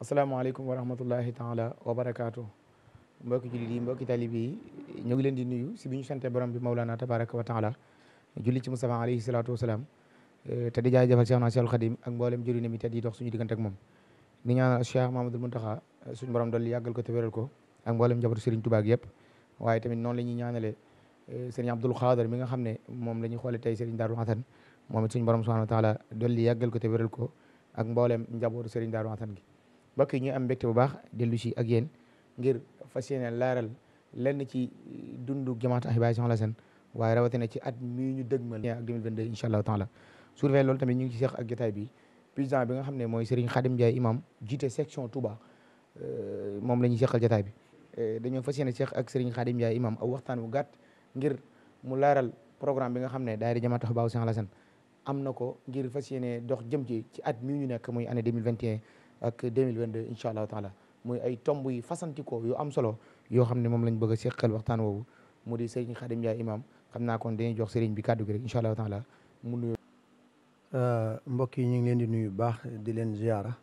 asalaamaaleykum wa rahmatullahi taala wa barakaatu mbokki jullit yi mbokki talibi yi ñu ngi leen di nuyu si bi ñu sante borom bi Mawlana tabaraka wa taala julli ci Mustafa alayhi salaatu wasalaam te di jaajëfal Cheikh na Cheikhul Khadim ak mboolem jëriñ mi te di dox suñu diggante ak moom di ñaanal Cheikh Mamadou Muntaxa suñu borom dolli yàggal ko te wéral ko ak mboolem njabootu Serigne Touba gi yëpp waaye tamit noonu la ñuy ñaanale Serigne Abdoul Khader mi nga xam ne moom la ñuy xoole tey Serigne Darou Hassane moom it suñu borom subhanahu wa taala dolli yàggal ko te wéral ko ak mboolem njabootu Serigne Darou Hassane gi mbokk yi ñu am mbégte bu baax dellu si ak yéen ngir fas yéene laaral lenn ci dundu Diamahatou Ahibahi Cheikh Hassane waaye rawatina ci at mii ñu dëgmal ak 2022 incha allahu taala su defee loolu tamit ñu ngi ci seex ak jotaay bi président bi nga xam ne mooy Serigne Khadim Ndiaye imam jiite section Touba moom la ñuy seexal jotaay bi dañoo fas yéene seex ak Serigne Khadim Ndiaye imam aw waxtaan bu gàtt ngir mu laaral programme bi nga xam ne daayira Diamahatou Ahibahi Cheikh Hassane am na ko ngir fas yéene dox jëm ci at mii ñu nekk muy année 2021 ak 2022 incha allahu taala muy ay tomb yi fasantikoo yu am solo yoo xam ne moom lañ bëgg a seqal waxtaan woowu mu di Serigne Khadim Ndiaye imam xam naa kon dañuy jox Serigne bi kàddu gi rek incha allahu taala mu nuyu. mbokk yi ñu ngi leen di nuyu baax di leen ziara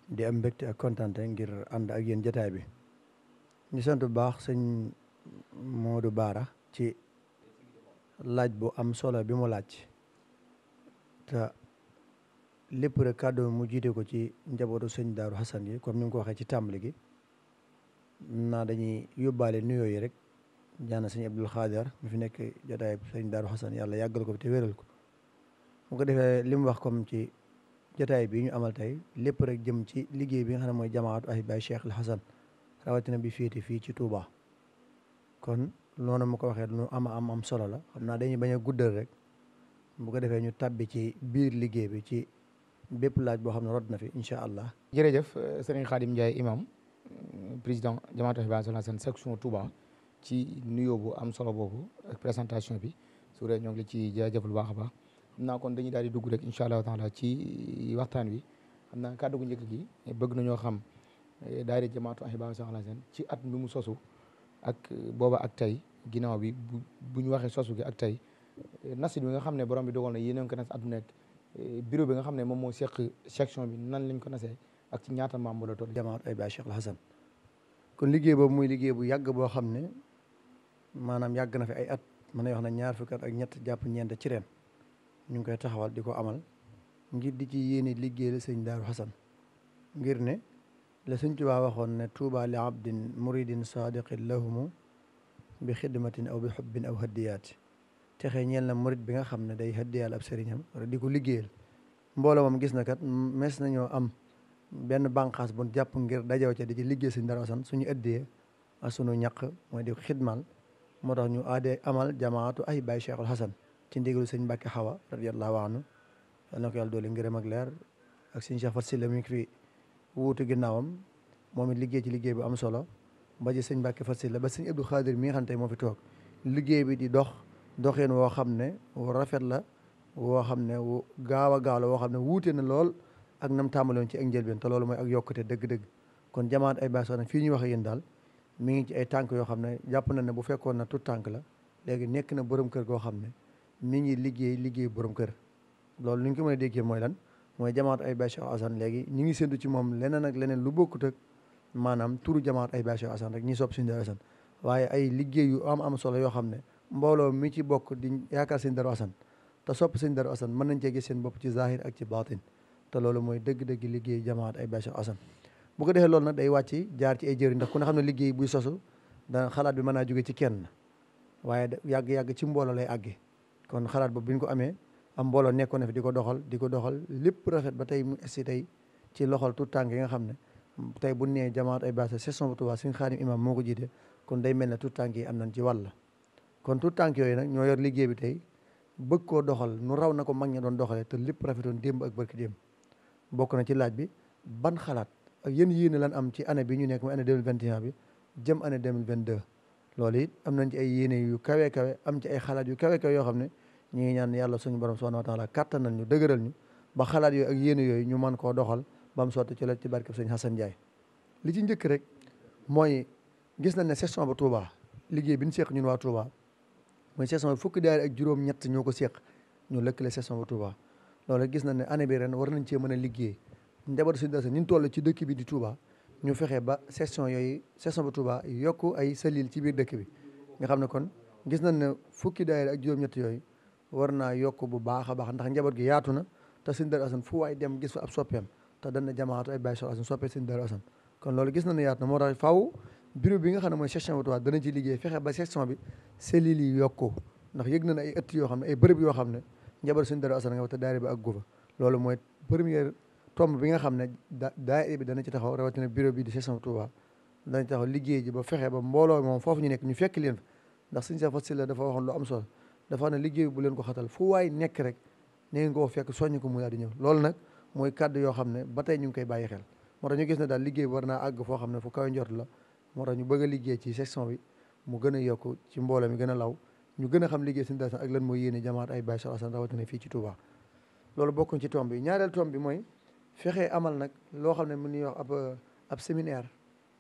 di am mbégte ak kontante ngir ànd ak yéen jotaay bi ñu sant bu baax sëñ Modou Bara ci laaj bu am solo bi mu laaj te lépp rek kàddu mu jiite ko ci njabootu sëñ Darou Hassane yi comme ni nga ko waxee ci tàmbali gi naa dañuy yóbbaale nuyoo yi rek ñaanal sëñ Abdoul Khader mi fi nekk jotaay sëñ Darou Hassane yàlla yàggal ko fi te wéral ko mu ko defee li mu wax comme ci jotaay bi ñu amal tey lépp rek jëm ci liggéey bi nga xam ne mooy Diamahatou Ahibahi Cheikh Hassane rawatina bi féete fii ci Touba kon noonu mu ko waxee lu am solo la xam naa dañuy bañ a guddal rek bu ko defee ñu tabbi ci biir liggéey bi ci bépp laaj boo xam ne rod na fi incha allah. jërëjëf Serigne Khadim Ndiaye imam président Diamahatou Ahibahi Cheikh Hassane section Touba ci nuyoo bu am solo boobu ak présentation bi su dee ñoo ngi la ci jaajëfal bu baax a baax xam naa kon dañuy daal di dugg rek incha allahu taala ci waxtaan wi xam naa kàddu gu njëkk gi bëgg nañoo xam daayira Diamahatou Ahibahi Cheikh Hassane ci at mi mu sosu ak booba ak tey ginnaaw bi bu ñu waxee sosu gi ak tey nasit bi nga xam ne borom bi dogal na yéen a ngi ko nas at bu nekk bureau bi nga xam ne moom moo seq section bi nan lañ ko nasee ak ci ñaata membre la toll. Diamahatou Ahibahi Cheikh Hassane kon liggéey boobu muy liggéey bu yàgg boo xam ne maanaam yàgg na fi ay at mën na wax na ñaar fukki at ak ñett jàpp ñeent ci ren ñu ngi koy taxawal di ko amal ngir di ci yéene liggéeyal sëñ Darou Hassane ngir ne la sëñ Tuubaa waxoon ne tuuba li abdin muridin sadiqin lahumu bi xidmatin aw bi xubbin aw haddiyaati texe ñeel na murid bi nga xam ne day haddiyaal ab sëriñam wala di ko liggéeyal mbooloo moom gis na kat mes nañoo am benn bànqaas bu jàpp ngir dajaw ca di ci liggéey sëñ Darou Hassane suñu ëddee ak sunu ñaq mooy di ko xidmal moo tax ñu aadee amal Diamahatou Ahibahi Cheikh Hassane ci ndigalu sëñ Mbàkke Xawa radiyallahu anhu yal na ko yàlla doole ngërëm ak leer ak sëñ Cheikh Fat Silla mi ngi fi wuutu ginnaawam moom it liggéey ci liggéey bu am solo ba ci sëñ Mbàkke Fat Silla ba sëñ Abdou Khadir mi nga xam ne tey moo fi toog liggéey bi di doxeen woo xam ne wu rafet la woo xam ne wu gaaw a gaaw la woo xam ne wuute na lool ak nam tàmbaloon ci ak njëlbeen te loolu mooy ak yokkute dëgg-dëgg kon Diamahatou Ahibahi Cheikh fii ñuy wax yéen daal mi ngi ci ay tànk yoo xam ne jàpp na ne bu fekkoon na tout tànk la léegi nekk na borom kër goo xam ne mi ngi liggéey borom kër loolu li ñu ko mën a déggee mooy lan mooy Diamahatou Ahibahi Cheikh Hassane léegi ñu ngi séntu ci moom leneen ak leneen lu bokkut ak maanaam turu Diamahatou Ahibahi Cheikh Hassane rek ñi sopp sëñ Darou Hassane waaye ay liggéey yu am solo yoo xam ne mbooloo mi ci bokk di yaakaar sëñ Darou Hassane te sopp sëñ Darou Hassane mën nañ cee gis seen bopp ci zahir ak ci baatin te loolu mooy dëgg-dëgg liggéey Diamahatou Ahibahi Cheikh Hassane bu ko defee loolu nag day wàcc jaar ci ay jëriñ ndax ku ne xam ne liggéey buy sosu dana xalaat bi mën naa jóge ci kenn waaye yàgg-yàgg ci mbooloo lay àgge kon xalaat boobu bi ñu ko amee am mbooloo nekkoon na fi di ko doxal lépp rafet ba tey mu essi tey ci loxol tout tànk yi nga xam ne tey bu nee Diamahatou Ahibahi session bu Touba sëñ Xaadim imam moo ko jiite kon day mel ne tout tànk yi am nañ ci wàll kon tout tànk yooyu nag ñoo yor liggéey bi tey bëgg koo doxal nu raw na ko mag ña doon doxalee te lépp rafetoon démb ak barki démb bokk na ci laaj bi ban xalaat ak yéen yéene lan am ci année bi ñu nekk mooy année 2021 bi jëm année 2022 loolu it am nañ ci ay yéene yu kawe am ci ay xalaat yu kawe yoo xam ne ñu ngi ñaan yàlla suñu borom subhanahu wa taala kàttanal ñu dëgëral ñu ba xalaat yooyu ak yéene yooyu ñu mën koo doxal ba mu sotti ci la ci barkeb sëñ Hassane Ndiaye li ci njëkk rek mooy gis nañ ne session ba Touba liggéey bi ñu seq ñun waa Touba mooy session bi fukki daayira ak juróom-ñett ñoo ko seq ñu lëkkale session ba Touba loolu gis nañ ne année bi ren war nañ cee mën a liggéey njabootu Sëñ Darou Assane ñu toll ci dëkk bi di Touba ñu fexe ba section ba Touba yokk ay selil ci biir dëkk bi nga xam ne kon gis nañ ne fukki daayira ak juróom-ñett yooyu war naa yokk bu baax a baax ndax njaboot gi yaatu na te Sëñ Darou Assane fu waay dem gis fa ab soppeem te dañ na Diamahatou ay Baye Cheikh Assane soppee Sëñ Darou Assane kon loolu gis nañ ne yaatu na moo tax faaw bureau bi nga xam ne mooy section ba Touba danañ ci liggéey fexe ba section bi selil yi yokku ndax yëg nañ ay ëtt yoo xam ne ay bërëb yoo xam ne njaboot Sëñ Darou Assane nga te daayira bi ak gufa loolu mooy première tomb bi nga xam ne daayira bi dana ci taxaw rawatina bureau bi di section Touba dana ci taxaw liggéey ji ba fexe ba mbooloo moom foofu ñu nekk ñu fekk leen fa ndax Sëñ Cheikh Fassila dafa waxoon lu am solo dafa ne liggéey bu leen ko xatal fu waay nekk rek ne ngeen ko fekk soññ ko mu daal di ñëw loolu nag mooy kàddu yoo xam ne ba tey ñu ngi koy bàyyi xel moo tax ñu gis ne daal liggéey bi war naa àgg foo xam ne fu kaw njort la moo tax ñu bëgg a liggéey ci section bi mu gën a yokk ci mbooloo mi gën a law ñu gën a xam liggéey Sëñ Darou Assane ak lan mooy yéene Diamahatou ay Baye Cheikh Assane rawatina fii ci Touba loolu bokkuñ ci tomb bi ñaareel tomb bi mooy fexe amal nag loo xam ne mën ñuy wax ab séminaire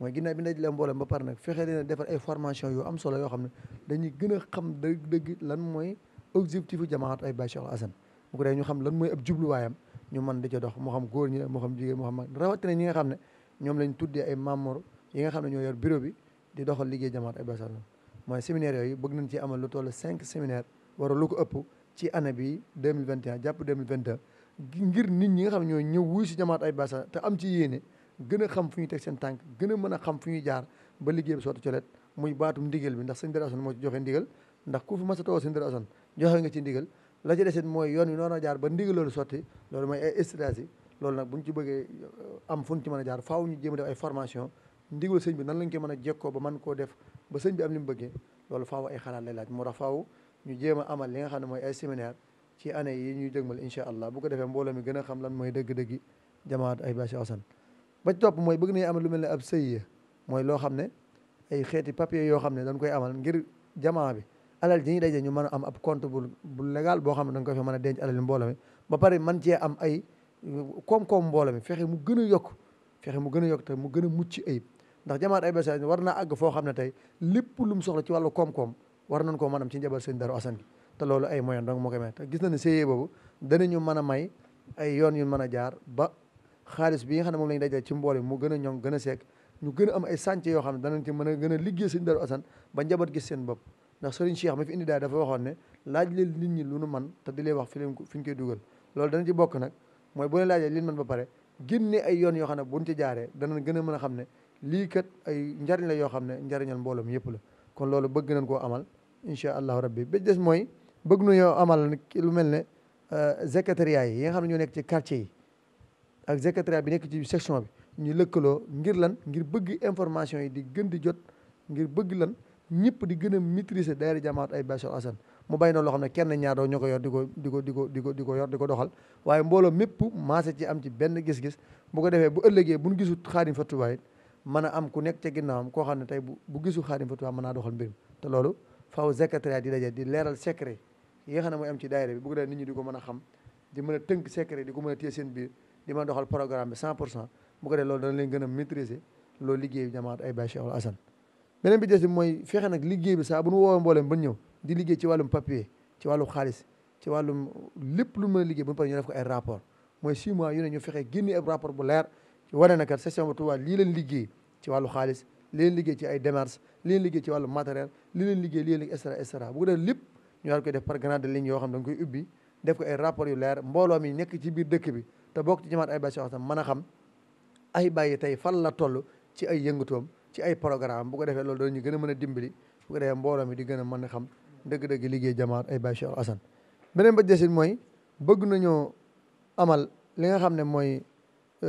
mooy ginnaaw bi ndaje mboolem ba pare nag fexe leen defar ay formation yu am solo yoo xam ne dañuy gën a xam dëgg lan mooy objectif u Diamahatou ay Baye Cheikh Assane bu ko defee ñu xam lan mooy ab jubluwaayam ñu mën di ca dox moo xam góor ñi la moo xam jigéen moo xam mag rawatina ñi nga xam ne ñoom lañ tuddee ay membres yi nga xam ne ñoo yor bureau bi di doxal liggéey Diamahatou ay Baye Cheikh Assane mooy séminaire yooyu bëgg nañ ci amal lu toll 5 séminaire wala lu ko ëpp ci année bi 2021 jàpp 2022 ngir nit ñi nga xam ne ñoo ñëw wuy si Diamahatou ay Baye Cheikh te am ci yéene gën a xam fu ñuy teg seen tànk gën a mën a xam fu ñuy jaar ba liggéey bi sotti colet muy baatum ndigal bi ndax Sëñ Darou Assane moo ci joxe ndigal ndax ku fi mas a toog Sëñ Darou Assane joxe nga ci ndigal la ci desit mooy yoon wi noonu a jaar ba ndigal loolu sotti loolu mooy ay stratégie loolu nag buñ ci bëggee am fu ñu ci mën a jaar faaw ñu jéem a def ay formation ndigal sëñ bi nan lañ koy mën a jekkoo ba mën koo def ba sëñ bi am li mu bëggee loolu faaw ay xalaat lay laaj moo tax faaw ñu jéem a amal li nga xam ne mooy ay séminaire ci année yi ñuy dëgmal incha allah bu ko defee mbooloo mi gën a xam lan mooy dëgg-dëggi Diamahatou ay Baye Cheikh Assane ba ci topp mooy bëgg nañu amal lu mel ne ab sëy mooy loo xam ne ay xeeti papier yoo xam ne dañ koy amal ngir jamaa bi alal ji ñuy daje ñu mën a am ab compte bu légal boo xam ne dañ koy fa mën a denc alal mbooloo mi ba pare man cee am ay koom-koom mbooloo mi fexe mu gën a yokk te mu gën a mucc ayib ndax Diamahatou ay Baye Cheikh war naa àgg foo xam ne tey lépp lu mu soxla ci wàllu koom-koom war nañ koo mën am ci njaboot Sëñ Darou Assane gi te loolu ay moyen donc moo koy may te gis na ne CIE boobu danañu mën a may ay yoon yu mën a jaar ba xaalis bi nga xam ne moom la ñu dajale ci mboole mu gën a ñoŋ gën a seek ñu gën a am ay sànce yoo xam ne danañ ci mën a gën a liggéey Sëñ Darou Assane ba njaboot gis seen bopp ndax Serigne Cheikh ma fi indi daal dafa waxoon ne laaj leen nit ñi lu nu man te di leen wax fi ñu koy dugal loolu dana ci bokk nag mooy bu leen laajee li man ba pare génne ay yoon yoo xam ne buñ ci jaaree danañ gën a mën a xam ne lii kat ay njariñ la yoo xam ne njariñal mbooloo mi yëpp la kon loolu bëgg nañ koo amal incha allahu rabbi ba des mooy bëgg nañoo amal lu mel ne secrétariat yi nga xam ne ñoo nekk ci quartier yi ak secrétariat bi nekk ci section bi ñu lëkkaloo ngir lan ngir bëgg information yi di gën di jot ngir bëgg lan ñëpp di gën a maîtriser daayira Diamahatou ay Baye Cheikh Assane mu bàyyi noonu loo xam ne kenn ñaar doo ñoo ko yor di ko yor di ko doxal waaye mbooloo mépp maase ci am ci benn gis-gis bu ko defee bu ëllëgee buñ gisul Xaadim fa Touba it mën a am ku nekk ca ginnaawam koo xam ne tey bu gisul Xaadim fa Touba mën naa doxal mbir mi te loolu faaw secrétariat di daje di leeral secret yi nga xam ne mooy am ci daayira bi bu ko defee nit ñi di ko mën a xam di mën a tënk secret di ko mën a téye seen biir di mën a doxal programme bi 100% bu ko defee loolu dana leen gën a maîtriser loolu liggéey bi Diamahatou ay Baye Cheikh Assane beneen bi des mooy fexe nag liggéey bi saa bu nu woowee mbooleem ba ñëw di liggéey ci wàllum papier ci wàllu xaalis ci wàllum lépp lu mën a liggéey bu ñu paree ñu def ko ay rapport mooy 6 mois yu ne ñu fexe génne ab rapport bu leer wane na kat section ba Touba lii leen liggéey ci wàllu xaalis li leen liggéey ci ay démarches li leen liggéey ci wàllu matériel li leen liggéey li leen et cetera bu ko defee lépp ñu war koy def par grande ligne yoo xam ne da nga koy ubbi def ko ay rapport yu leer mbooloo mi nekk ci biir dëkk bi te bokk ci Diamahatou ay Baye Cheikh Assane mën a xam Ahibahi tey fan la toll ci ay yëngatoom ci ay programme bu ko defee loolu dañu gën a mën a dimbali bu ko defee mbooloo mi di gën a mën a xam dëgg-dëgg liggéey Diamahatou ay Baye Cheikh Assane beneen ba desit mooy bëgg nañoo amal li nga xam ne mooy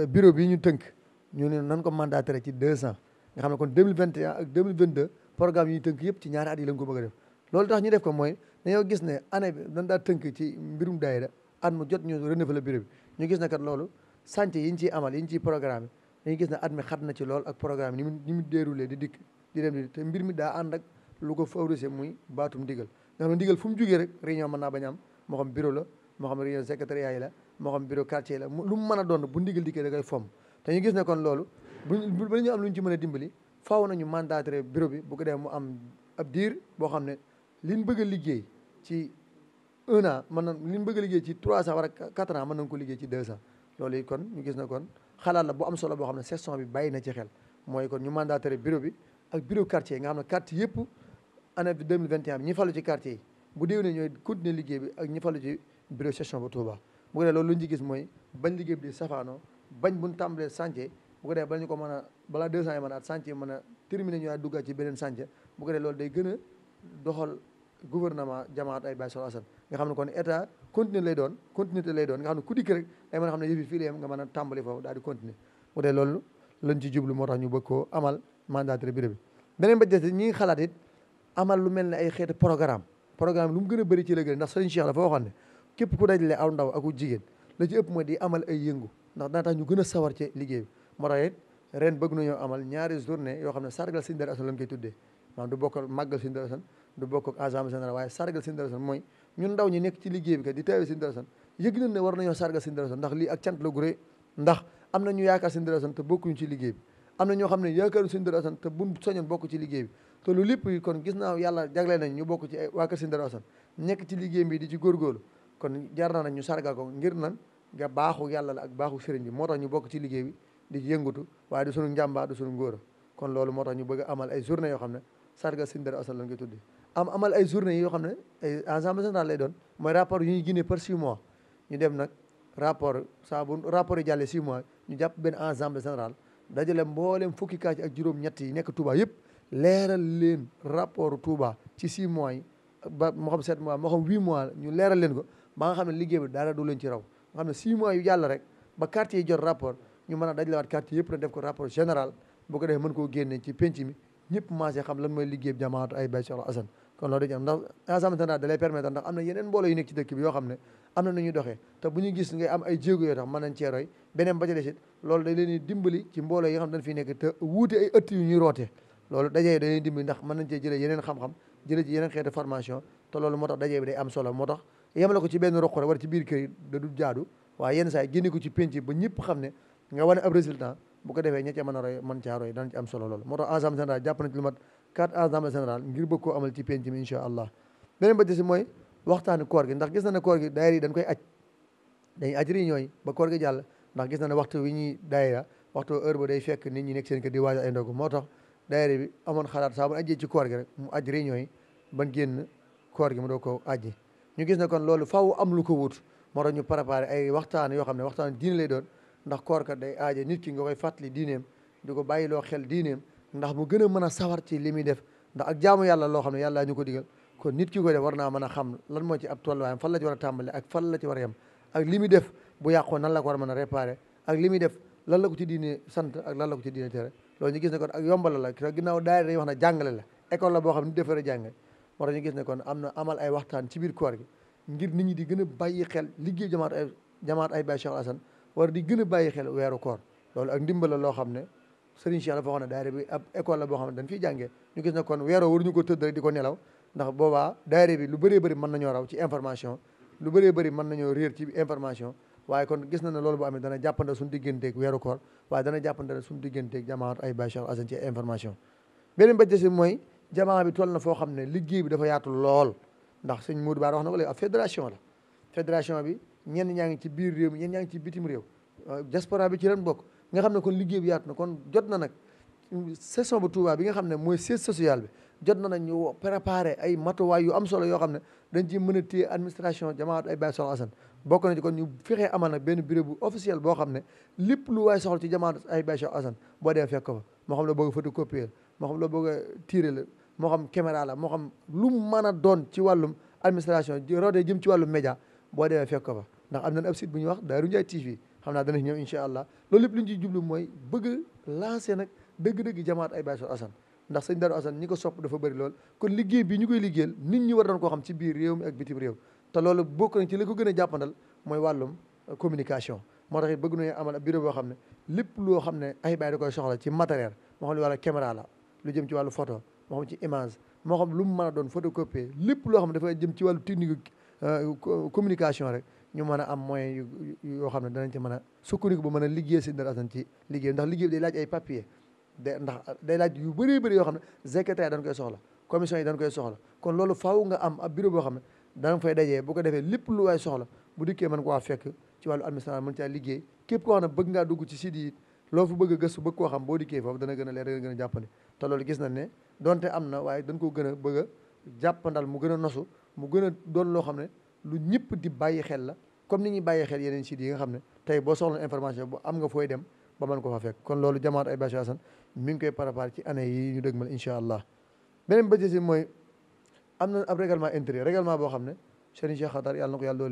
bureau bi ñu tënk ñu ne nan ko mandaté ci 2 ans nga xam ne kon 2021 ak 2022 programme yi ñu tënk yëpp ci ñaari at yi lañ ko bëgg a def loolu tax ñu def ko mooy dañoo gis ne année bi dañ daa tënk ci mbirum daayira at mu jot ñu renouveler bureau bi ñu gis ne kat loolu chantier yi ñu ciy amal yi ñu ciy programme dañuy gis ne at mi xat na ci lool ak programme ni mu déroulé di dikk di dem di te mbir mi daa ànd ak lu ko favoriser muy baatum ndigal nga xam ne ndigal fu mu jógee rek réunion mën naa bañ am moo xam bureau la moo xam réunion secrétariat yi la moo xam bureau quartier la lu mu mën a doon bu ndigal dikkee da koy fomm te ñu gis ne kon loolu bu ñu am lu ñu ci mën a dimbali faaw nañu mandaté bureau bi bu ko dee mu am ab diir boo xam ne liñ bëgg a liggéey ci 1 an mën na liñ bëgg a liggéey ci 3 ans wala 4 ans mën nañ ko liggéey ci 2 ans loolu it kon ñu gis na kon xalaat la bu am solo boo xam ne section bi bàyyi na ci xel mooy kon ñu mandataire bureau bi ak bureau quartier yi nga xam ne quartier yëpp année 2021 bi ñi falu ci quartier yi bu déwénee ñooy continuer liggéey bi ak ñi falu ci bureau section bu Touba bu ko defee loolu lu ñu ci gis mooy bañ liggéey bi di safaanoo bañ buñ tàmbalee chantier bu ko defee bala ñu ko mën a balaa 2 ans yi mën a at chantier mën a terminer ñu duggaat ci beneen chantier bu ko defee loolu day gën a doxal gouvernement Diamahatou Ahibahi Sow Assane nga xam ne kon état continuité lay doon nga xam ne ku dikk rek day mën a xam ne yëf yi fii la yem nga mën a tàmbali foofu daal di continuer bu dee loolu lañ ci jublu moo tax ñu bëgg koo amal mandataire bureau bi beneen ba des ñi ngi xalaat it amal lu mel ne ay xeeti programme lu mu gën a bëri ci la gën ndax sëriñ Cheikh dafa waxoon ne képp ku dajale aw ndaw aku jigéen la ci ëpp mooy di amal ay yëngu ndax dana tax ñu gën a sawar ci liggéey bi moo tax it ren bëgg nañoo amal ñaari journée yoo xam ne sargal Sëriñ Darou Assane lañ koy tuddee maanaam du bokk màggal Sëriñ Darou Assane du bokk ak assemblée générale waaye sargal Sëriñ Darou Assane mooy ñun ndaw ñi nekk ci liggéey bi kat di teewee Sëriñ Darou Assane yëg nañ ne war nañoo sargal Sëriñ Darou Assane ndax lii ak cant la gu rëy ndax am na ñu yaakaar Sëriñ Darou Assane te bokkuñu ci liggéey bi am na ñoo xam ne yaakaaru Sëriñ Darou Assane te buñ soñoon bokk ci liggéey bi te loolu lépp yi kon gis naa yàlla jagleel nañ ñu bokk ci waa kër Sëriñ Darou Assane nekk ci liggéey bi di ci góorgóorlu kon jar na nañ ñu sargal ko ngir nan nga baaxu yàlla la ak baaxu sëriñ bi moo tax ñu bokk ci liggéey bi di ci yëngatu waaye du sunu njàmbaar du sunu ngóora kon loolu moo tax ñu bëgg a amal ay journée yoo xam ne sargal Sëriñ Darou Assane lañ koy tuddi amal ay journée yoo xam ne ay assemblée générale lay doon mooy rapport yu ñuy génnee par 6 mois ñu dem nag rapport rapport yi jàllee 6 mois ñu jàpp benn assemblée générale dajale mboolem fukki quartier ak juróom-ñett yi nekk Touba yëpp leeral leen rapport Touba ci 6 mois yi ba moo xam 7 mois moo xam 8 mois ñu leeral leen ko ba nga xam ne liggéey bi dara du leen ci raw nga xam ne 6 mois yu jàll rek ba quartier yi jot rapport ñu mën a dajalewaat quartier yëpp na def ko rapport général boo ko defee mën koo génne ci penc mi ñëpp maasee xam lan mooy liggéey bi Diamahatou Ahibahi Sow Assane kon loolu dañu am ndax assemblée générale da lay permettre ndax am na yeneen mbooloo yu nekk ci dëkk bi yoo xam ne am na nu ñuy doxee te bu ñu gis ngay am ay jéego yoo tax mën nañ cee roy beneen ba ca desit loolu dañ leen di dimbali ci mbooloo yi nga xam dañ fi nekk te wuute ay ëtt yu ñuy rootee loolu dajee dañuy dimbali ndax mën nañ cee jëlee yeneen xam-xam jëlee ci yeneen xeeti formation te loolu moo tax dajee bi day am solo moo tax yemale ko ci benn roq rek war ci biir kër yi da du jaadu waaye yenn saa yi génne ko ci penc ba ñëpp xam ne nga wane ab résultat bu ko defee ña ca mën a roy mën caa roy dana ci am solo loolu moo tax assemblée générale jàpp na ci lu mat 4 assemblée générale ngir bëgg koo amal ci penc mi incha allah beneen ba ci mooy waxtaani koor gi ndax gis na ne koor gi daayira yi dañ koy aj dañuy aj réunion yi ba koor gi jàll ndax gis na ne waxtu wi ñuy daayira waxtu heure ba day fekk nit ñi nekk seen kër di waajal ay ndogu moo tax daayira bi amoon xalaat saa bu ajjee ci koor gi rek mu aj réunion yi ban génn koor gi mu doo ko ajji ñu gis ne kon loolu faaw am lu ko wut moo tax ñu préparé ay waxtaan yoo xam ne waxtaan diine lay doon ndax koor kat day aaje nit ki nga koy fàttali diineem di ko bàyyiloo xel diineem ndax mu gën a mën a sawar ci li muy def ndax ak jaamu yàlla loo xam ne yàlla ñu ko digal kon nit ki koy def war naa mën a xam lan moo ci ab tolluwaayam fan la ci war a tàmbale ak fan la ci war a yem ak li muy def bu yàqoo nan la ko war a mën a réparé ak li muy def lan la ko ci diine sant ak lan la ko ci diine tere loolu ñu gis ne kon ak yombal la ginnaaw daayira dañuy wax ne jàngale la école la boo xam ne nit defar a jàngale moo tax ñu gis ne kon am na amal ay waxtaan ci biir koor gi ngir nit ñi di gën a bàyyi xel liggéey Diamahatou Ahibahi Sow Assane war di gën a bàyyi xel weeru koor loolu ak ndimbal la loo xam ne Serigne Cheikh dafa wax ne daayira bi ab école la boo xam ne dañ fiy jàngee ñu gis ne kon weeroo waruñu ko tëdd rek di ko nelaw ndax boobaa daayira bi lu bëree bëri mën nañoo raw ci information lu bëree bëri mën nañoo réer ci information waaye kon gis na ne loolu bu amee dana jàppande suñu digganteeg weeru koor waaye dana jàppande suñu digganteeg Diamahatou Ahibahi Sow Assane ci information beneen ba ci mooy jamaa bi toll na foo xam ne liggéey bi dafa yaatu lool ndax sëñ Modou Bara wax na ko léegi ab fédération la fédération bi ñenn ñaa ngi ci biir réew mi ñenn ñaa ngi ci bitim réew diaspora bi ci leen bokk nga xam ne kon liggéey bi yaatu na kon jot na nag session bu Touba bi nga xam ne mooy siège social bi jot na nag ñu préparé ay matuwaay yu am solo yoo xam ne dañ ci mën a téye administration Diamahatou Ahibahi Sow Assane bokk na ci kon ñu fexee amal nag benn bureau bu officiel boo xam ne lépp lu waay soxla ci Diamahatou Ahibahi Sow Assane boo dee fekk ko fa moo xam la bëgg a photocopier moo xam la bëgg a tirer la moo xam caméra la moo xam lu mu mën a doon ci wàllum administration rootee jëm ci wàllum média boo demee fekk ko fa ndax am nañ ab site bu ñuy wax Darou Ndiaye TV xam naa dana ñëw incha allah loolu lépp li ñu ciy jublu mooy bëgg lancer nag dëgg-dëgg Diamahatou Ahibahi Sow Assane ndax sëñ Darou Assane ñi ko sopp dafa bëri lool kon liggéey bi ñu koy liggéeyal nit ñi war doon koo xam ci biir réew mi ak bitim réew te loolu bokk nañ ci li ko gën a jàppandal mooy wàllum communication moo tax it bëgg nañu amal ab bureau boo xam ne lépp loo xam ne Ahibahi da koy soxla ci matériel moo xam ne wàllu caméra la lu jëm ci wàllu photo moo xam ci image moo xam lu mu mën a doon photocopier lépp loo xam ne dafay jëm ci wàllu technique communication rek ñu mën a am moyen yoo xam ne danañ ci mën a sukkandiku ba mën a liggéey sëñ Darou Assane ci liggéey ndax liggéey bi day laaj ay papier ndax day laaj yu bëree bëri yoo xam ne secrétaire dañ koy soxla commission yi dañ koy soxla kon loolu faaw nga am ab bureau boo xam ne danga fay dajee bu ko defee lépp lu waay soxla bu dikkee mën ko waa fekk ci wàllu administration mën caa liggéey képp koo xam ne bëgg ngaa dugg ci site yi loo fa bëgg a gëstu bëgg koo xam boo dikkee foofu dana gën a leer dana gën a jàppale te loolu gis nañ ne donte am na waaye dañ ko gën a bëgg a jàppandal mu gën a nosu mu gën a doon loo xam ne lu ñëpp di bàyyi xel la comme ni ñuy bàyyi xel yeneen sites yi nga xam ne tey boo soxla information bu am nga fooy dem ba mën ko fa fekk kon loolu Diamahatou Ahibahi Assane mi ngi koy préparé ci année yi ñu dëgmal incha allah beneen ba ci mooy am na ab règlement intérieur règlement boo xam ne Serigne Cheikh Xatar yàlla na ko yàlla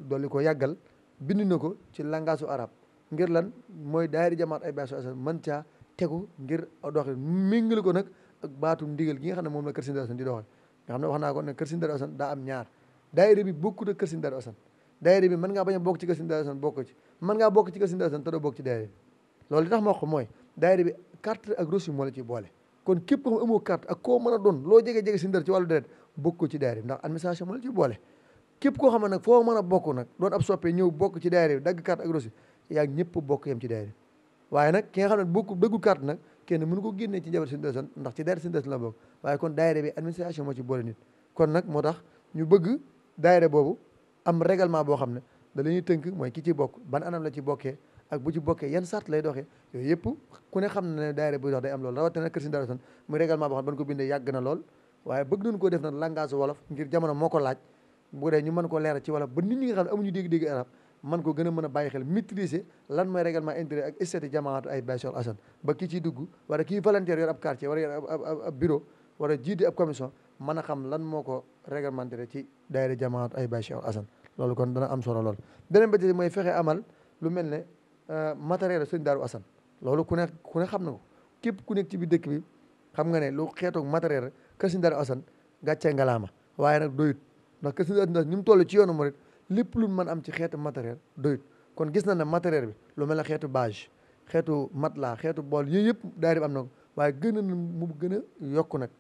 dolli ko yàggal bind na ko ci langage arabe ngir lan mooy daayira Diamahatou Ahibahi Assane mën caa tegu ngir doxee méngale ko nag ak baatum ndigal gi nga xam ne moom la kër Serigne Darou Assane di doxee nga xam ne wax naa ko ne kër Serigne Darou Assane daa am ñaar daayira bi bokkut ak kër Serigne Darou Assane daayira bi mën ngaa bañ a bokk ci kër Serigne Darou Assane bokk ci mën ngaa bokk ci kër Serigne Darou Assane te doo bokk ci daayira bi loolu li tax ma wax ko mooy daayira bi carte ak reçu moo la ci boole kon képp ko xam amoo carte ak koo mën a doon loo jege-jege Serigne Darou ci wàllu deret bokk ko ci daayira bi ndax administration moo la ci boole képp koo xam ne nag foo mën a bokk nag doon ab soppee ñëw bokk ci daayira bi dagg carte ak reçu yaa ñëpp bokk yem ci daayira bi waaye nag ki nga xam ne bokk dëggul carte nag kenn mënu ko génnee ci njaboot Serigne Darou Assane ndax ci daayira Serigne Darou Assane la bokk waaye kon daayira bi administration moo ci boole nit kon nag moo tax ñu bëgg daayira boobu am règlement boo xam ne da la ñuy tënk mooy ki ci bokk ban anam la ci bokkee ak bu ci bokkee yan sart lay doxee yooyu yëpp ku ne xam na ne daayira buy dox day am loolu rawatina kër Serigne Darou Assane muy règlement boo xam ne ban ko bindee yàgg na lool waaye bëgg nañu koo def nag langage wolof ngir jamono moo ko laaj bu dee ñu mën ko leeral ci wolof ba nit ñi nga xam ne amuñu dégg-dégg arab man ko gën a mën a bàyyi xel maîtriser lan mooy règlement intérieur ak statut Diamahatou Ahibahi Assane ba kii ciy dugg wala kii volontaire yor ab quartier wala yor ab bureau wala jiite ab commission mën a xam lan moo ko réglementé ci daayira Diamahatou Ahibahi Assane loolu kon dana am solo lool beneen ba ci mooy fexe amal lu mel ne matériel Serigne Darou Assane loolu ku ne xam na ko képp ku nekk ci biir dëkk bi xam nga ne lu xeetoog matériel kër Serigne Darou Assane gàccee ngalaama waaye nag doyut ndax kër Serigne Darou Assane ni mu toll ci yoonu murit lépp lu mën am ci xeetu matériel doyut kon gis na ne matériel bi lu mel ne xeetu bâche xeetu matelas xeetu bool yooyu yëpp daayira bi am na ko waaye gën a mu gën a yokku nag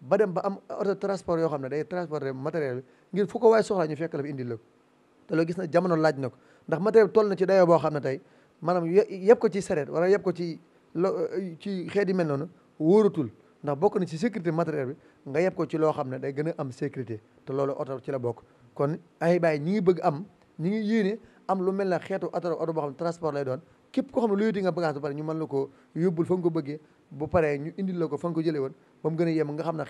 ba dem ba am auto transport yoo xam ne day transporter matériel bi ngir fu ko waaye soxlaa ñu fekk la fi indil la ko te loolu gis na jamono laaj na ko ndax matériel bi toll na ci dayoo boo xam ne tey maanaam yëpp ko ci sareet wala yëpp ko ci ci xeet yi mel noonu wóoratul ndax bokk na ci sécurité matériel bi nga yëpp ko ci loo xam ne day gën a am sécurité te loolu oto ci la bokk kon Ahibahi ñi ngi bëgg am ñi ngi yéene am lu mel ne xeetu oto boo xam ne transport lay doon képp koo xam ne lu yóoti nga bagage ba pare ñu mën la ko yóbbul fa nga ko bëggee bu paree ñu indil la ko fa nga ko jëlee woon ba mu gën a yem nga xam ne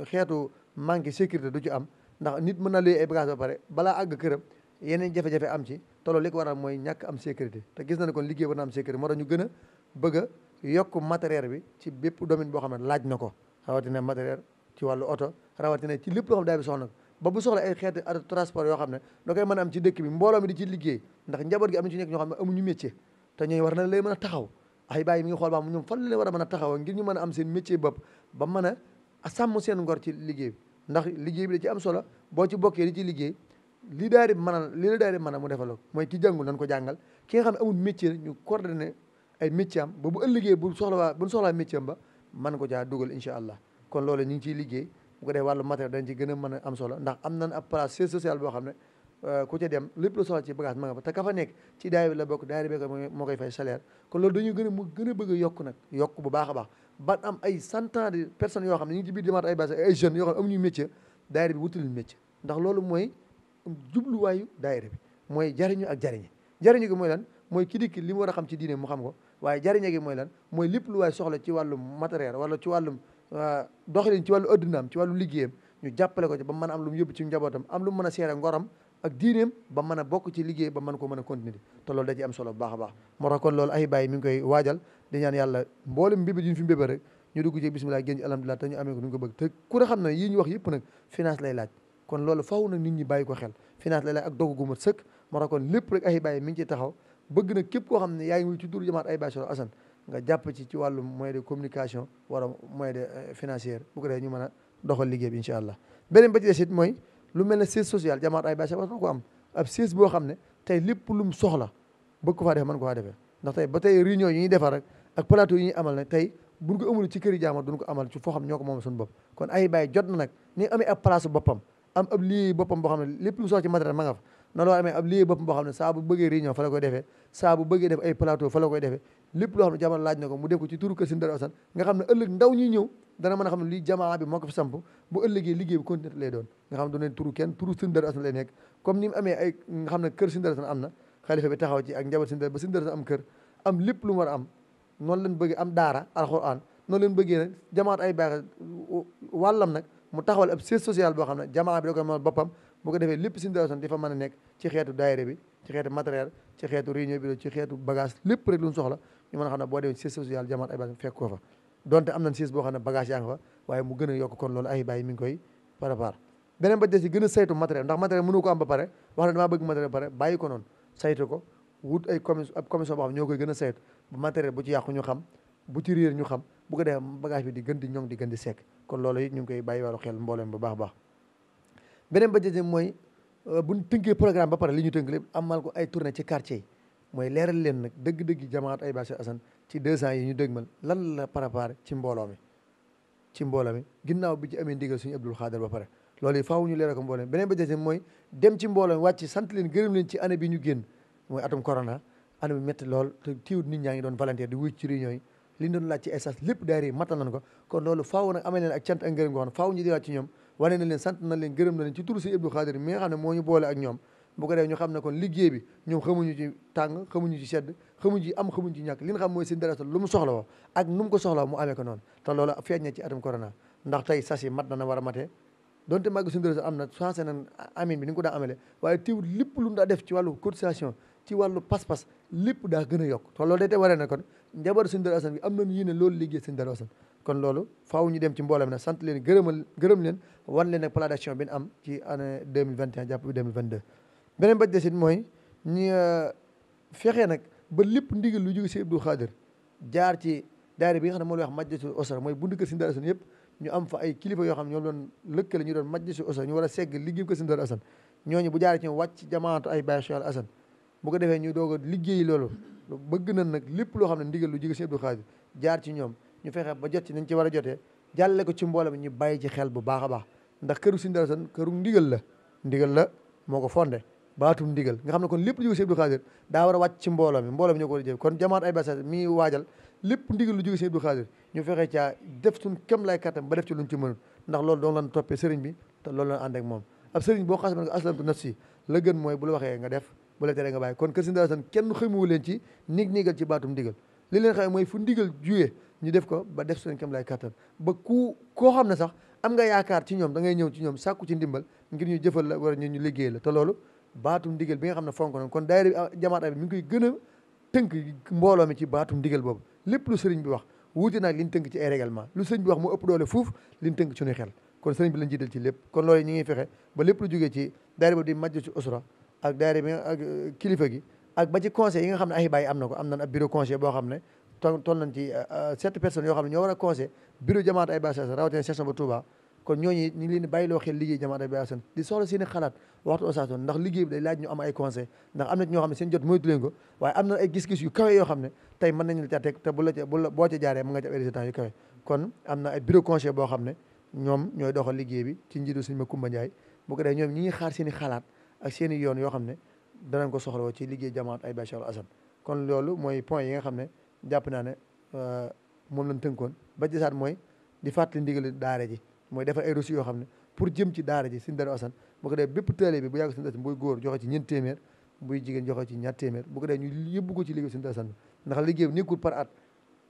xeetu manque sécurité du ci am ndax nit mën na luy ay bagage ba pare balaa àgg këram yeneen jafe-jafe am ci te loolu li ko waral mooy ñàkk am sécurité te gis na ne kon liggéey war na am sécurité moo tax ñu gën a bëgg a yokk matériel bi ci bépp domaine boo xam ne laaj na ko rawatina matériel ci wàllu oto rawatina ci lépp loo xam ne daay bi soxla ko ba bu soxla ay xeeti transport yoo xam ne da koy mën a am ci dëkk bi mbooloo mi di ci liggéey ndax njaboot gi am na ci nekk ñoo xam ne amuñu métier te ñooy war na lay mën a taxaw Ahibahi mi ngi xool ba ñoom fan la leen war a mën a taxaw ngir ñu mën a am seen métier bopp ba mën a sàmm seen ngor ci liggéey bi ndax liggéey bi da ci am solo boo ci bokkee di ci liggéey li daal di mën a li la daal di mën a mu defal ko mooy ki jàngul nañ ko jàngal ki nga xam ne amul métier ñu coordonné ay métier am ba bu ëllëgee bu soxlaa métier am ba mën ko caa dugal incha allah kon loolu ñu ngi ciy liggéey bu ko defee wàllu matériel dañ ci gën a mën a am solo ndax am nañ ab place siège social boo xam ne ku ca dem lépp lu soxla ci bagage ma nga fa te ka fa nekk ci daayira bi la bokk daayira bi moo koy fay salaire kon loolu dañu gën a mu gën a bëgg a yokk nag yokk bu baax a baax ba am ay centaine de personnes yoo xam ne ñu ngi ci biir Diamahatou Ahibahi ay jeunes yoo xam ne amuñu métier daayira bi wutalul métier ndax loolu mooy jubluwaayu daayira bi mooy jariñu ak jariñu gi mooy lan mooy ki dikk li mu war a xam ci diine mu xam ko waaye jariñe gi mooy lan mooy lépp lu waay soxla ci wàllum matériel wala ci wàllum doxalin ci wàllu addunaam ci wàllu liggéeyam ñu jàppale ko ci ba mën a am lu mu yóbbu ci njabootam am lu mu mën a seere ngoram ak diineem ba mën a bokk ci liggéey ba mën ko mën a continuer te loolu da ci am solo bu baax a baax moo tax kon loolu Ahibahi mi ngi koy waajal di ñaan yàlla mboolem mbébét yi ñu fi mbébét rek ñu dugg ci bismillah génn ci alhamdulilah te ñu amee ko nu ñu ko bëgg te ku ne xam ne yii ñu wax yëpp nag finance lay laaj kon loolu faw nag nit ñi bàyyi ko xel finance lay laaj ak dogu gu mat sëkk moo tax kon lépp rek Ahibahi mi ngi ci taxaw bëgg na képp koo xam ne yaa ngi wuy ci turu Diamahatou Ahibahi Assane nga jàpp ci wàllu moyen de communication wala moyen de financière bu ko defee ñu mën a doxal liggéey bi incha allah beneen ba ci des it mooy lu mel ne siège social Diamahatou Ahibahi war na ko am ab siège boo xam ne tey lépp lu mu soxla bëgg ko faa defee mën ko faa defee ndax tey ba tey réunion yi ñuy defar rek ak plateau yi ñuy amal ne tey buñ ko amul ci këri jaamar duñ ko amal ci foo xam ñoo ko moom suñu bopp kon Ahibahi jot na nag ni amee ab place boppam am ab lieu boppam boo xam ne lépp lu soxla ci matériel ma nga fa na loo amee ab lieu boppam boo xam ne saa bu bëggee réunion fa la koy defee saa bu bëggee def ay plateau fa la koy defee lépp loo xam ne jamono laaj na ko mu def ko ci turu kër Serigne Darou Assane nga xam ne ëllëg ndaw ñuy ñëw dana mën a xam ne lii jamaa bi moo ko fi samp bu ëllëgee liggéey bi continué lay doon nga xam ne du ne turu kenn turu Serigne Darou Assane lay nekk comme ni mu amee ay nga xam ne kër Sëñ Darou Assane am na xalifa bi taxaw ci ak njaboot Sëñ Darou ba Sëñ Darou Assane am kër am lépp lu mu war a am noonu leen bëggee am daara alxuraan noonu leen bëggee nag jamaat ay baax wàllam nag mu taxawal ab siège social boo xam ne jamaa bi da koy moom boppam bu ko defee lépp Sëñ Darou Assane di fa mën a nekk ci xeetu daayira bi ci xeetu matériel ci xeetu réunion bi ci xeetu bagage lépp rek lu ñu soxla ñu mën a xam ne boo demee siège social jamaat ay baax fekk ko fa donte am nañ siège boo xam ne bagage yaa nga fa waaye mu gën a yokk kon loolu Ahibahi mi ngi koy préparé beneen ba des ci gën a saytu matériel ndax matériel mënu ko am ba pare wax ne damaa bëgg matériel ba pare bàyyi ko noonu saytu ko wut ay commission boo xam ñoo koy gën a saytu bu matériel bu ci yàqu ñu xam bu ci réer ñu xam bu ko defee bagage bi di gën di ñoŋ di gën di sekk kon loolu it ñu ngi koy bàyyi wàllu xel mbooleem bu baax a baax beneen ba des mooy buñ tënkee programme ba pare li ñu tënk lépp amal ko ay tournée ci quartier yi mooy leeral leen nag dëgg-dëgg jamaat Ahibahi Cheikh Assane ci 2 ans yi ñu dëgmal lan la préparé ci mbooloo mi ginnaaw bi ci amee ndigal suñu Abdul Xaadir ba pare loolu yi faaw ñu leeral ko mbooloo mi beneen ba des mooy dem ci mbooloo mi wàcc sant leen gërëm leen ci année bi ñu génn mooy atum corona année bi métti lool te tiiwut nit ñaa ngi doon volontaire di wuy ci réunion yi li ñu doon laaj ci essence lépp daayira yi matal nañ ko kon loolu faaw nag amee leen ak cant ak ngërëm goo xam ne faaw ñu diwaat ci ñoom wane na leen sant na leen gërëm na leen ci turu si Abdou Khadir mi nga xam ne moo ñu boole ak ñoom bu ko defee ñu xam ne kon liggéey bi ñoom xamuñu ci tàng xamuñu ci sedd xamuñu ci am xamuñu ci ñàkk li nga xam mooy Sëñ Darou Assane lu mu soxla woo ak nu mu ko soxla mu amee ko noonu te loolu feeñ na ci atum corona ndax tey sas yi mat na war a matee donte màgg Sëñ Darou Assane am na changé nañ amin bi ni nga ko daa amele waaye teewul lépp lu mu daa def ci wàllu cotisation ci wàllu pas-pas lépp daa gën a yokk te loolu day te waree na kon njaboot Sëñ Darou Assane bi am nañu yéene loolu liggéey Sëñ Darou Assane kon loolu faaw ñu dem ci mbooloo mi nag sant leen gërëm leen wan leen nag plan d'action bi ñu am ci année 2021 jàpp bi 2022 beneen ba desit mooy ñu fexee nag ba lépp ndigal lu jóge si Abdou Khadir jaar ci daayira bi nga xam ne moo lay wax majlisul usra mooy bundu kër Sëñ Darou Assane yëpp ñu am fa ay kilifa yoo xam ne ñoom doon lëkkale ñu doon majlisul usra ñu war a segg liggéey ko Sëñ Darou Assane ñooñu bu jaaree ci wàcc jamaatu Ahibahi Cheikh Assane bu ko defee ñu doog a liggéey loolu bëgg nañ nag lépp loo xam ne ndigal lu jóge si Abdou Khadir jaar ci ñoom ñu fexe ba jot ci nañ ci war a jotee jàlle ko ci mbooloo mi ñu bàyyi ci xel bu baax a baax ndax këru Sëñ Darou Assane këru ndigal la moo ko fondé baatum ndigal nga xam ne kon lépp lu jóge si Abdou Khadir daa war a wàcc ci mbooloo mi ñoo ko war a jëf kon jamaat Ahibahi mi waajal lépp ndigal lu jóge si Abdou Khadir ñu fexe caa def suñ kem lay kattam ba def ci luñ ci mënul ndax loolu doon lan toppee sëriñ bi te loolu lan ànd ak moom ab sëriñ boo xas nga aslamtu nafsi la gën mooy bu la waxee nga def bu la teree nga bàyyi kon kër Sëñ Darou Assane kenn xamuwu leen ci niigal ci baatum ndigal li leen xam mooy fu ndigal juyee ñu def ko ba def suñ kem lay kattan ba koo xam ne sax am nga yaakaar ci ñoom da ngay ñëw ci ñoom sàkku ci ndimbal ngir ñu jëfal la wala ñu liggéey la te loolu baatum ndigal bi nga xam ne fonk nañ kon daayira bi jamaat bi mi ngi koy gën a tënk mbooloo mi ci baatum ndigal boobu lépp lu sëriñ bi wax wuute naag li ñu tënk ci ay règlement lu sëriñ bi wax moo ëpp doole fuuf li ñu tënk ci suñuy xel kon sëriñ bi lañ jiital ci lépp kon loolu ñu ngi fexe ba lépp lu jógee ci daayira boobu di majlisul usra ak daayira bi ak kilifa gi ak ba ci conseil yi nga xam ne Ahibahi am na ko am nañ ab bureau conseil boo xam ne toll nañ ci 7 personnes yoo xam ne ñoo war a conseil bureau jamaat Ahibahi rawatina section ba Touba kon ñooñu ñu ngi leen di bàyyiloo xel liggéey jamaat Ahibahi Assane di soxla seen i xalaat waxtu occasion ndax liggéey bi day laaj ñu am ay conseil ndax am na ñoo xam ne seen jot moytu leen ko waaye am na ay gis-gis yu kawe yoo xam ne tey mën nañu la ca teg te boo ca jaaree mën nga ci ay résultats yu kawe kon am na ay bureau conseil boo xam ne ñoom ñooy doxal liggéey bi ci njiitu Sëñ Makumba Ndiaye bu ko defee ñoom ñi ngi xaar seen i xalaat ak seen i yoon yoo xam ne danañ ko soxla ci liggéey jamaat Ahibahi Cheikh Assane kon loolu mooy point yi nga xam ne jàpp naa ne moom lañ tënkoon ba gisaat mooy di fàttali ndigal daara ji mooy defar ay reçu yoo xam ne pour jëm ci daara ji Sëñ Darou Assane bu ko defee bépp taalibe bi bu yàgg Sëñ Darou Assane buy góor joxe ci 4 téeméer buy jigéen joxe ci 2 téeméer bu ko defee ñu yóbbu ko ci liggéey Sëñ Darou Assane ndax liggéey bi nekkul par at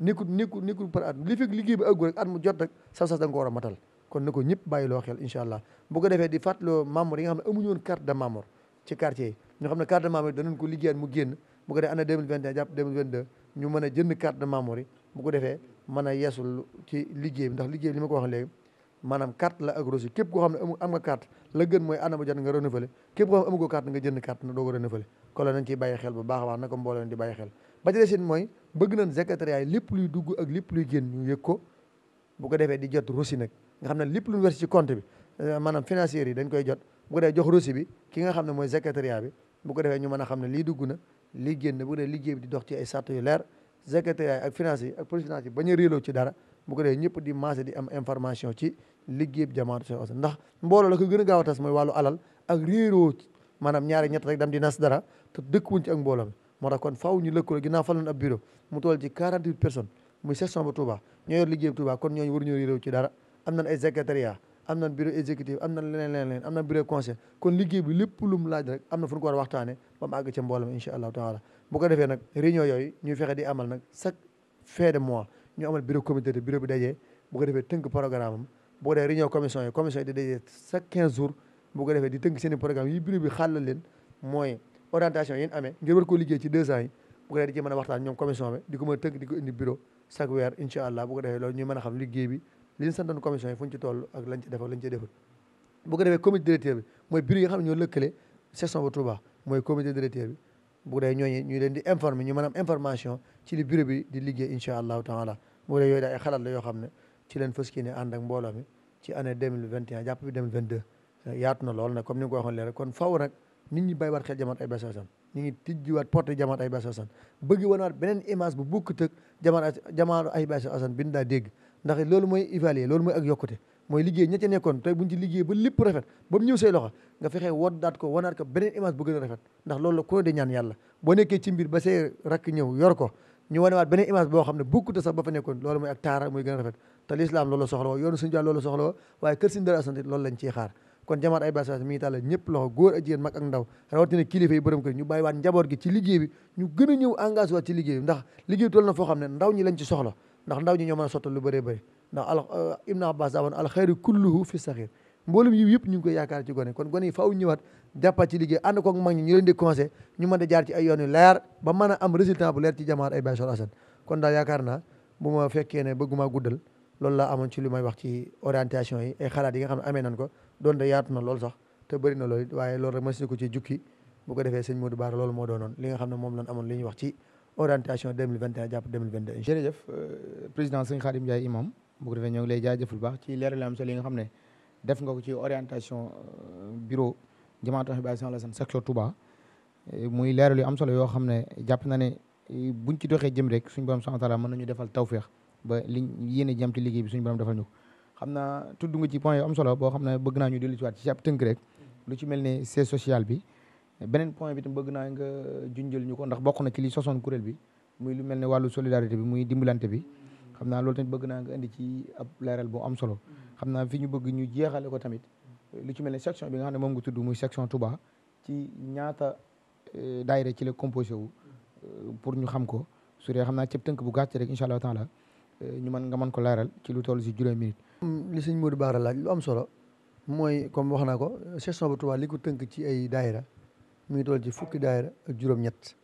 nekkul par at li fekk liggéey bi àggul rek at mu jot rek sas da nga ko war a matal kon na ko ñëpp bàyyiloo xel incha allah bu ko defee di fàttaloo membre yi nga xam ne amuñu woon carte de membre ci quartier yi ñoo xam ne carte de membre yi danañ ko liggéeyaat mu génn bu ko defee année 2021 jàpp 2022 ñu mën a jënd carte de membre yi bu ko defee mën a yeesul ci liggéey bi ndax liggéey bi li ma ko wax léegi maanaam carte la ak reçu képp koo xam ne am nga carte la gën mooy année bu jot nga renouveler képp koo xam ne amagoo carte nga jënd carte na doo ko renouveler kon la nañ ciy bàyyi xel bu baax a baax na ko mbooloo di bàyyi xel ba ci desit mooy bëgg nañ secrétariat yi lépp luy dugg ak lépp luy génn ñu yëg ko bu ko defee di jot reçu nag nga xam ne lépp lu ñu verser ci compte bi maanaam financiers yi dañ koy jot bu ko defee jox reçu bi ki nga xam ne mooy secrétariat bi bu ko defee ñu mën a xam ne lii dugg na lii génn bu ko defee liggéey bi di dox ci ay sart yu leer secrétariat yi ak financiers yi ak police financiers yi bañ a réeloo ci dara bu ko defee ñëpp di maase di am information ci liggéey bi jamaatu Cheikh Assane ndax mbooloo la ko gën a gaaw a tas mooy wàllu alal ak réeroo maanaam ñaari ñett rek dam di nas dara te dëkkuwuñ ci ak mbooloo mi moo tax kon faaw ñu lëkkaloo ginnaaw fal nañ ab bureau mu toll ci 48 personnes muy section ba Touba ñoo yor liggéey bi Touba kon ñooñu waruñu réeroo ci dara am nañ ay secrétariat am na bureau exécutif am na leneen am na bureau conseil kon liggéey bi lépp lu mu laaj rek am na fu ñu ko war a waxtaane ba mu àgg ca mboolem incha allahu taala bu ko defee nag réunion yooyu ñuy fexe di amal nag chaque fin de mois ñu amal bureau comité de bureau bi dajee bu ko defee tënk programme am bu ko defee réunion commission yi di dajee chaque 15 jours bu ko defee di tënk seen i programme yi bureau bi xàllal leen mooy orientation yi ñu amee ngir war koo liggéey ci 2 ans yi bu ko defee di ci mën a waxtaan ñoom commission bi di ko mën a tënk di ko indi bureau chaque weer incha allah bu ko defee loolu ñu mën a xam liggéey bi li ñu santoon commission yi fu ñu ci toll ak lañ ci def ak lañ ci deful bu ko defee comité directeur bi mooy bureau yi nga xam ne ñoo lëkkale section bu Touba mooy comité directeur bi bu ko defee ñooñu ñu leen di informer ñu mën a am information ci li bureau bi di liggéey incha allahu taala bu ko defee yooyu daal ay xalaat la yoo xam ne ci leen fas yéene ànd ak mbooloo mi ci année 2021 jàpp bi 2022 yaatu na lool nag comme ni nga ko waxoon léegi kon faw nag nit ñi bàyyiwaat xel Diamahatou Ahibahi Assane ñu ngi tijjiwaat porte Diamahatou Ahibahi Assane bëgg wanaat beneen image bu bokkut ak Diamahatou Ahibahi Assane bi ñu daa dégg ndax loolu mooy évaluer loolu mooy ak yokkute mooy liggéey ña ca nekkoon tey buñ ci liggéey ba lépp rafet ba mu ñëw say loxo nga fexee woddaat ko wanaat ko beneen image bu gën a rafet ndax loolu la ko de ñaan yàlla boo nekkee ci mbir ba say rakk ñëw yor ko ñu wanewaat beneen image boo xam ne bokkut sax ba fa nekkoon loolu mooy ak taara muy gën a rafet te l'islam loolu soxla woo yoonu suñu loolu soxla woo waaye kër Sëriñ Darou Assane loolu lañ ciy xaar kon Diamahatou Ahibahi Assane mi ngi tàllal ñëpp loxo góor ak jigéen mag ak ndaw rawatina kilifa yi borom kër ñu bàyyiwaat njaboot gi ci liggéey bi ñu gën a ñëw engagé waat ci liggéey bi ndax liggéey toll na foo xam ne ndaw ñi lañ ci soxla ndax ndaw ñi ñoo mën a sottal lu bëree bëri ndax Ibn Abbas daa woon al xayru kulluhu fi saxir mboolum yiw yëpp ñu ngi koy yaakaar ci gone kon gone yi faaw ñëwaat jàppaat ci liggéey ànd koog mag ñi ñu leen di conseil ñu mën a jaar ci ay yoon yu leer ba mën a am résultat bu leer ci Diamahatou Ahibahi Assane kon daal yaakaar naa bu ma fekkee ne bëgguma guddal loolu laa amoon ci li may wax ci orientation yi ay xalaat yi nga xam ne amee nañ ko doon de yaatu na loolu sax te bëri na loolu waaye loolu rek mas ni ko ci jukki bu ko defee sëñ Modou Bara loolu moo doonoon li nga xam ne moom lañ amoon li ñuy wax ci orientation 2021 jàpp 2022 jërëjëf président sëñ Khadim Ndiaye imam bu ko defee ñoo ngi lay jaajëfal bu baax ci leeral am solo yi nga xam ne def nga ko ci orientation bureau Diamahatou Ahibahi Assane section Touba muy leeral yu am solo yoo xam ne jàpp na ne buñ ci doxee jëm rek suñu borom subhanahu wa taala mën nañu defal tawféex ba liñ yéene jëm ci liggéey bi suñu borom defal ñu ko xam naa tudd nga ci point yu am solo boo xam ne bëgg naa ñu dellu ci waat ci ab tënk rek lu ci mel ne siège social bi beneen point bi tam bëgg naa nga junjël ñu ko ndax bokk na ci li sosoon kuréel bi muy lu mel ne wàllu solidarité bi muy dimbalante bi xam naa loolu tamit bëgg naa nga indi ci ab leeral bu am solo xam naa fi ñu bëgg ñu jeexale ko tamit lu ci mel ne section bi nga xam ne moom nga tudd muy section Touba ci ñaata daayira ci la composé wu pour ñu xam ko su dee xam naa cëb tënk bu gàtt rek incha allah taala ñu mën nga mën ko leeral ci lu toll si juróomi minute li sëñ Modou Bara laaj lu am solo mooy comme wax naa ko section bu Touba li ko tënk ci ay daayira mi ngi toll ci fukki daayira ak juróom-ñett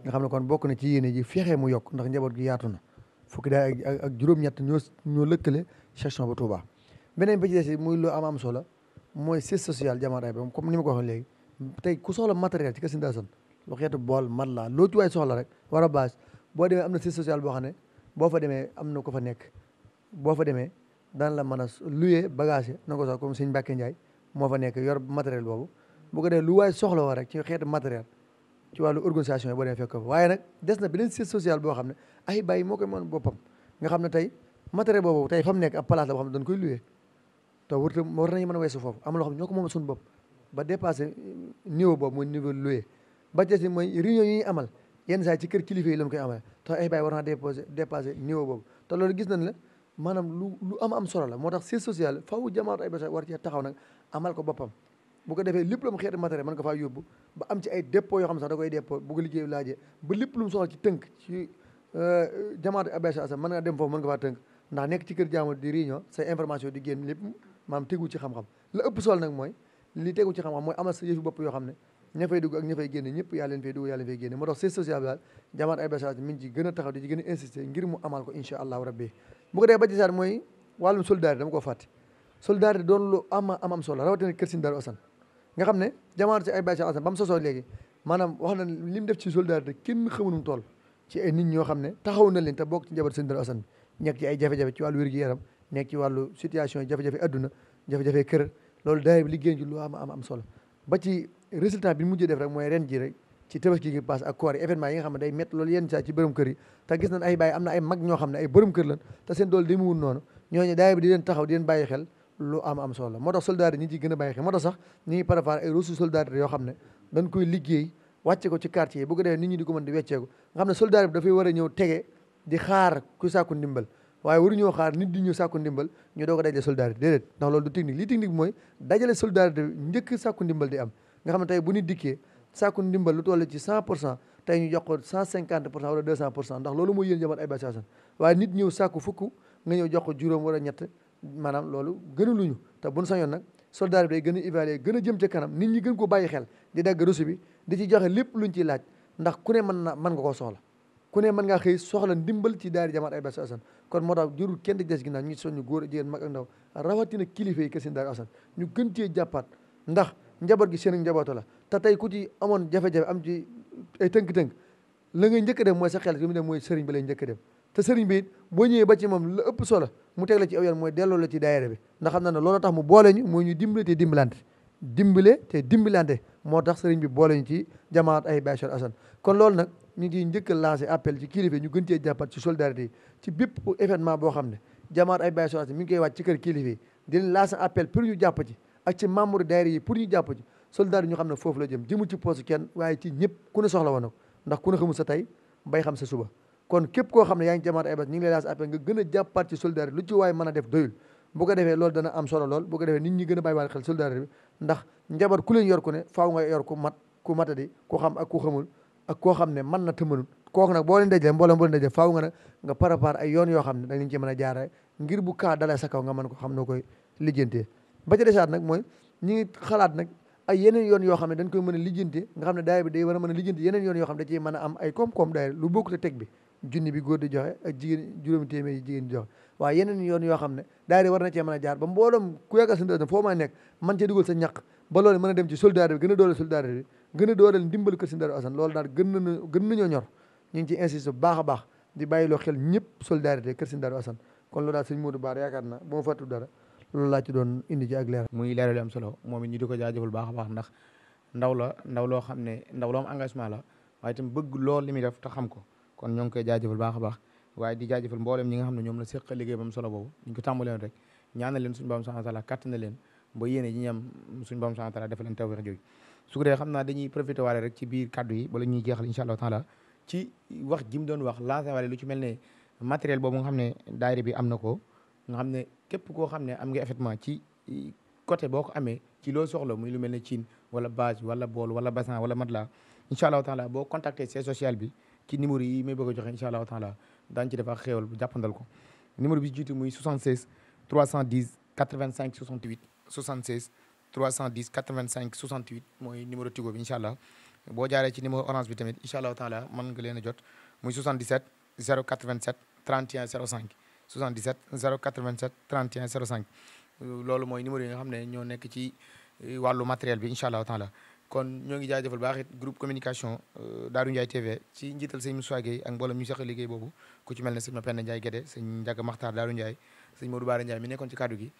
nga xam ne kon bokk na ci yéene ji fexe mu yokk ndax njaboot gi yaatu na fukki daayira ak juróom-ñett ñoo lëkkale section bu Touba beneen bi ci des muy lu am solo mooy siège social Diamahatou Ahibahi comme ni ma ko waxee léegi tey ku soxla matériel ci kër Sëriñ Darou Assane lu xeetu bool mat la loo ci waay soxla rek war a bâche boo demee am na siège social boo xam ne boo fa demee am na ko fa nekk boo fa demee daan la mën a louer bagage na ko sax comme sëñ Mbacke Ndiaye moo fa nekk yor matériel boobu bu ko defee lu waay soxla woo rek ci xeetu matériel ci wàllu organisation yi boo demee fekk ko fa waaye nag des na beneen siège social boo xam ne Ahibahi moo koy mën boppam nga xam ne tey matériel boobu tey fa mu nekk ab place la boo xam ne dañ koy louer te war nañu mën a weesu foofu am loo xam ne ñoo ko moom suñu bopp ba dépassé niveau boobu mooy niveau louer ba des mooy réunion yi ñuy amal yenn saa ci kër kilifa yi lañ koy amal te Ahibahi war naa dépassé niveau boobu te loolu gis nañ la maanaam lu am solo la moo tax siège social faw Diamahatou Ahibahi war cee taxaw nag amal ko boppam bu ko defee lépp lu mu xeeti matériel mën ko faa yóbbu ba am ci ay dépôt yoo xam ne sax da koy dépôt bu ko liggéey laajee ba lépp lu mu soxla ci tënk ci Diamahatou Ahibahi mën nga dem foofu mën nga faa tënk ndax nekk ci kër jaamu di réunion say information di génn lépp maanaam tegu ci xam-xam la ëpp solo nag mooy li tegu ci xam-xam mooy amal sa yëfi bopp yoo xam ne ña fay dugg ak ña fay génne ñëpp yaa leen fay dugg yaa leen fay génne moo tax siège social bi daal Diamahatou Ahibahi mi ngi ci gën a taxaw di ci gën a insister ngir mu amal ko incha allahu rabbi bu ko dee ba ci saat mooy wàllum solidarité dama koo fàtte solidarité doon lu am solo rawatina kër Sëriñ Darou Assane nga xam ne Diamahatou Ahibahi ba mu sosoo léegi maanaam wax na li mu def ci solidarité kenn xamul mu toll ci ay nit ñoo xam ne taxaw na leen te bokk ci njaboot Sëriñ Darou Assane nekk ci ay jafe-jafe ci wàllu wér-gu-yaram nekk ci wàllu situation jafe-jafe adduna jafe-jafe kër loolu daay bi liggéey ci lu am solo ba ci résultat bi mujjee def rek mooy ren ji rek ci tabaski gi passe ak koor yi événement yi nga xam ne day métti loolu yenn saa ci borom kër yi te gis nañ Ahibahi am na ay mag ñoo xam ne ay borom kër lan te seen doole demuwul noonu ñooñu daay bi di leen taxaw di leen bàyyi xel lu am solo la moo tax solidarité ñi ci gën a bàyyi xel moo tax sax ñu ngi préparé ay ressources solidarité yoo xam ne dañ koy liggéey wàcce ko ci quartier yi bu ko defee nit ñi di ko mën di wecceeku nga xam ne solidarité bi dafay war a ñëw tege di xaar ku sàkku ndimbal waaye waruñoo xaar nit di ñëw sàkku ndimbal ñu doog a dajale solidarité déedéet ndax loolu du technique lii technique mooy dajale solidarité njëkk sàkku ndimbal di am nga xam ne tey bu nit dikkee sàkku ndimbal lu toll ci 100% tey ñu jox ko 150% wala 200% ndax loolu mooy yéen jamono ay basasan waaye nit ñëw sàkku fukk nga ñëw jox ko juróom wala ñett maanaam loolu gënaluñu te buñ sañoon nag solidarité day gën a évaluer gën a jëm ca kanam nit ñi gën ko bàyyi xel di dagg reçu bi di ci joxe lépp luñ ciy laaj ndax ku ne mën nga koo soxla ku ne mën ngaa xëy soxla ndimbal ci daari jamaat ay basi asan kon moo tax jurul kenn di des ginnaaw ñu soññu góor jigéen mag ak ndaw rawatina kilifa yi kër seen daari asan ñu gën cee jàppaat ndax njaboot gi seen njabootu la te tey ku ci amoon jafe-jafe am ci ay tënk-tënk la ngay njëkk a dem mooy sa xel li mu dem mooy sëriñ bi lay njëkk a dem te sëriñ bi it boo ñëwee ba ci moom la ëpp solo mu teg la ci aw yoon mooy delloo la ci daayira bi ndax xam na ne loolu tax mu boole ñu mooy ñu dimbale te dimbalante moo tax sëriñ bi boole ñu ci jamaat ay bachar asan kon loolu nag ñu ngi njëkk a lancé appel ci kilifa ñu gën cee jàppat ci solidarité yi ci bépp événement boo xam ne jamaat ay bachar asan mi ngi koy wàcc ci kër kilifa yi di leen lancé appel pour ñu jàpp ci ak ci membre daayira yi pour ñu jàpp ci solidarité ñu xam ne foofu la jëmul ci poste kenn waaye ci ñëpp ku ne soxla woon na ko ndax ku ne xamul sa tey bay xam sa suba kon képp koo xam ne yaa ngi jamaat ay bachar ñu ngi lay lancé appel nga gën a jàppaat ci solidarité lu ci waaye mën a def doyul bu ko defee loolu dana am solo lool bu ko defee nit ñi gën a bàyyi waale xel solidarité bi ndax njaboot ku leen yor ku ne faaw nga yor ku matadi ku xam ak ku xamul ak koo xam ne mën na tëmanul kooku nag boo leen dajee mboolem boo leen dajee faaw nga nag nga préparé ay yoon yoo xam ne da nga ci mën a jaare ngir bu kaa dalee sa kaw nga mën ko xam noo koy lijjantee ba ci desaat nag mooy ñi ngi xalaat nag ay yeneen yoon yoo xam ne dañ koy mën a lijjante nga xam ne daayira bi day war a mën a lijjante yeneen yoon yoo xam ne da ciy mën a am ay koom-koom daayira lu bokkute teg bi junni bi góor di joxe ak jigéen juróomi téeméer yi jigéen di joxe waaye yeneen yoon yoo xam ne daayira war na cee mën a jaar ba mbooloom ku yàggal sa ndëna foo mën a nekk man cee dugal sa ñaq ba loolu mën a dem ci solidarité bi gën a dooleel solidarité bi gën a dooleel ndimbal kër si Darou Assane loolu daal gën nañoo ñor ñu ngi ci insisté bu baax a baax di bàyyiloo xel ñëpp solidarité kër si Darou Assane kon loolu daal sëñ Modou Bara yaakaar na bu ma fàttu dara loolu laa ci doon indi ci ak leer muy leeral am solo moom it ñu di ko jaajëfal baax a baax ndax ndaw loo xam ne ndaw loo am engagement la waaye itam bëgg lool li muy def te xam ko kon ñoo ngi koy jaajëfal baax a baax waaye di jaajëfal mboolem ñi nga xam ne ñoom la séq liggéey bam solo boobu ñu ko tàmbaleen rek ñaanal leen suñu borom subhanahu wa ta'ala kàtt na leen ba yéene ji ñam suñu borom subhanahu wa ta'ala defal leen tawfeex jooju su ko dee xam naa dañuy profité waale rek ci biir kaddu yi bala ñuy jeexal insha Allah taala ci wax ji mu doon wax lancé waale lu ci mel ne matériel boobu nga xam ne daayira bi am na ko nga xam ne képp koo xam ne am nga effectivement ci côté boo ko amee ci loo soxla muy lu mel ne cin wala bâche wala bool wala bassin wala matelas incha allahu taala boo contacté siège social bi ci numéro yi may bëgg a joxe incha allahu taala daañu ci def ak xéewal bu jàppandal ko numéro bi jiitu muy 76 310 85 68 76 310 85 68 mooy numéro Tigo bi incha allah boo jaaree ci numéro orange bi tamit incha allahu taala mën nga leen a jot muy 77 087 31 05 77 087 31 05 loolu mooy numéro yi nga xam ne ñoo nekk ci wàllu matériel bi incha allahu taala kon ñoo ngi jaajëfal baax it groupe communication Darou Ndiaye TV ci njiital sëñ Moussa Gueye ak mboolem ñu seq liggéey boobu ku ci mel ne sëñ Mapenda Ndiaye Guédé sëñ Ndiaga Makhtar Darou Ndiaye sëñ Modou Bara Ndiaye mi nekkoon ci kaddu gi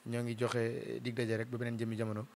ñoo ngi joxe dig daje rek ba beneen jëmmi jamono